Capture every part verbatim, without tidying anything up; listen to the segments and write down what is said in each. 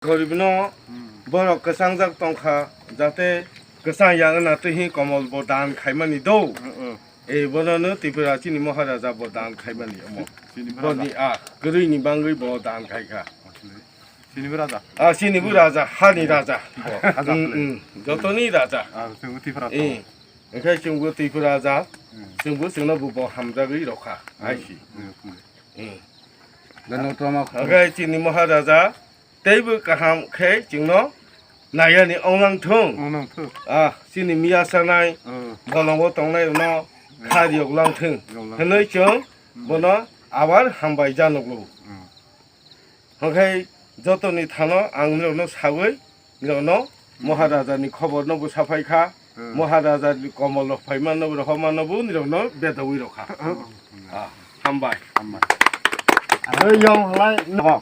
Goribno borok kwchangjak tongkha, jate kwchang ya wngna twi hi Komol bo dan khaimani do. Mm, mm. E bonono Tripura chini Maharaja bo dan khaimani omo. Chini Maharaja. Boni a kwrwini bangwi bo dan khaikha. Chini bo raja. A chini bo raja, hani raja bo. Raja. Mm, mm. Jotoni raja. Ah, chwng bo Tripura. Eh. Tongo. Hwnkhe chwngbo Tripura raja. Mm. Chwngbo chwngno bo bo hamjagwi rokha. Mm. Aisi. Mm, mm. Eh. Dano toma. Hwnkhe chini Maharaja teibo kaham khe chwngno naiyani onglang thung. Onglang thung. Ah, chini miya sanai, oh, bolongo tongnai rokno, hmm, kha riyok lang thung. Riyok lang thung. Hwnwi chwng, hmm, bono abar hambai janoklo. Hmm. Hwnkhe jotoni thano ang nirokno sawi, nirokno, hmm, Maharaja ni khobor no bwsa phai kha. Hmm. Maharaja ni komol rok phai mano, rohor mano bo nirokno bedawi rok kha. Hmm. Ah, hambai. Hambai. Ei yong halai.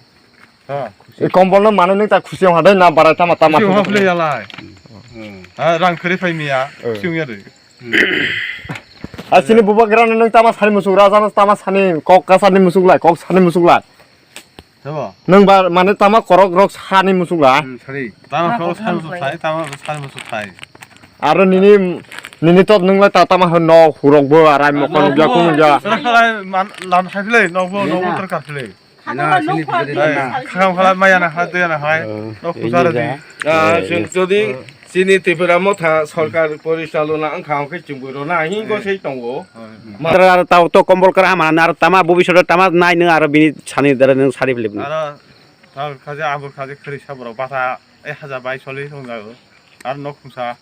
Ha. E kombol no mano nwng ta khusi wng hadai na barai tama tama. Khusi wng hafle yalai. Hmm. Ha, rang khri phai miya. Eh. Khusi wng ya de. A chini bubagra no nwng tama sani musuk raja no tama sani kok kasani musuk lai, kok sani musuk lai. Sabo? Nwng ba mane tama korok rok sani musuk lai. Hmm, sari. Tama korok sani musuk sai, tama sani musuk sai. Aro nini, nini tot nwng lai ta tama hwn no hurok bo arai mokon nukya kunu ya. Sara khalai man, lan hai philai, nokbo, nokbo terka philai. Khakang khala maya na khala, tuya na khalai. Nok khusara di. Ah, chwng jodi chini Tripura motha sorkar porichalona wngkha, hwnkhe chwngbo rona hingo sei tongo. Matra aro tao to kombol kara hamana aro tama bobishoto tama nai nwng aro bini sani dara nwng sari philip nwng. Aro tao khaje abur khaje khri saborok bata ek hajar bai choli tongjago. Aro nok khumsa.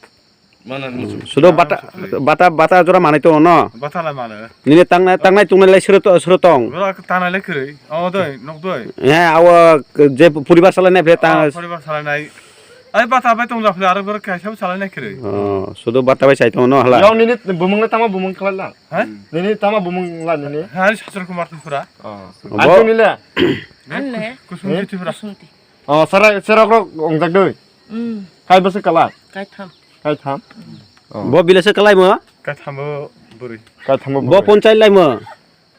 Mana muchung. Sudo bata, bata, bata jora manai tongo no? Bata lai mano. Nini tangnai, tangnai tungnai lai suro to, suro tong? Bora tangnai lai kwrwi. O doi, nok doi. He, awo je puribar salai nai phe tang. Ah, puribar salai nai. Ai bata bai tong japhli aro bora kaisa salai nai kwrwi. Oh, sudo bata bai sai tongo no hala. Yong nini bumung le tama bumung khlai la. He? Nini tama bumung la nini. He, ari Sachar Kumar Tripura. Oh. Bo- Ani nile. Anle. Kusung Tripura. Kusung ti. Oh, sarai serok rok ongjak doi. Hmm. Kai bwswk kala? Kaitham. Kaitham? Oh. Bo village se kalaimo? Kaitham bo bwrwi. Kaitham bo bwrwi. Bo ponchai laimo?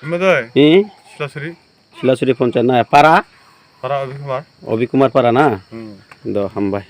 Imo doi? Hi? Silasuri. Silasuri ponchai na para? Para Obi Kumar. Obi Kumar para na? Hmm. Do hambai.